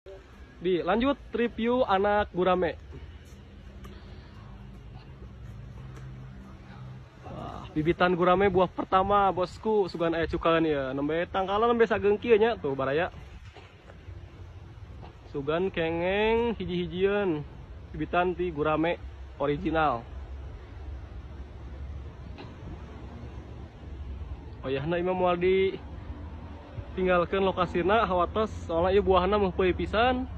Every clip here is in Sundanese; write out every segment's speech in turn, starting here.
Di lanjut review anak gurame. Wah, bibitan gurame buah pertama bosku, sugan aya cukaeun ya. Nembe tangkalan nembe sageung kieu nya tuh baraya. Sugan kengeng hiji-hijieun bibitan ti gurame original. Oyahna imah moal di tinggalkeun lokasina hawatos soalna ieu buahna meuh pisan.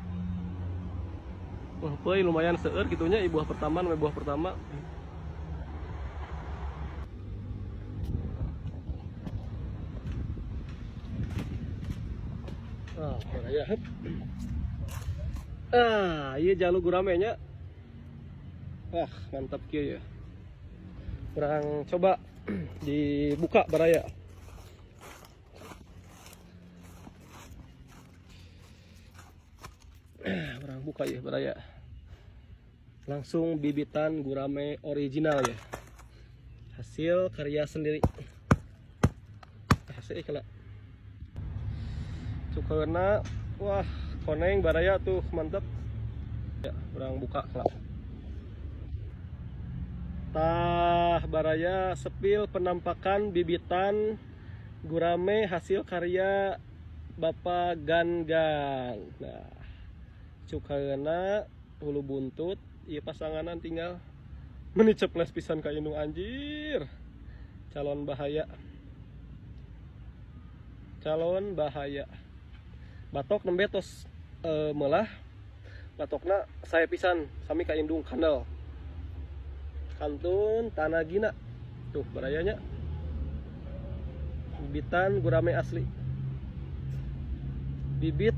Meuh lumayan seueur kitunya ieu buah pertama, namanya buah pertama. Ah, baraya. Ah, ieu jalu gurame nya. Wah, mantap kieu ya. Kurang coba dibuka baraya. Orang buka ya baraya. Langsung bibitan gurame original ya. Hasil karya sendiri. Hasil kena. Cukaeuna, wah, koneng baraya tuh mantap. Ya, orang buka kelak. Tah baraya sepil penampakan bibitan gurame hasil karya Bapak Gan-Gan. Nah, cukaeuna hulu buntut, ieu pasanganan tinggal meni ceples pisan ka indung anjir. Calon bahaya. Calon bahaya. Batok nembe tos meulah. Batokna saya pisan sami ka indung kandel. Kantun tanah gina. Tuh barayanya. Bibitan gurame asli. Bibit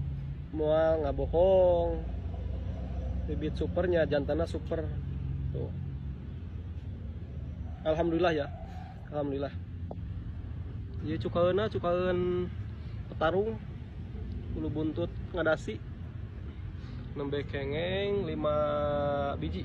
moal ngabohong. Bibit supernya, jantana super. Tuh. Alhamdulillah ya. Alhamdulillah. Ieu cukaeuna cukaeun petarung. Ulu buntut ngadasi. Nembe kengeng 5 biji.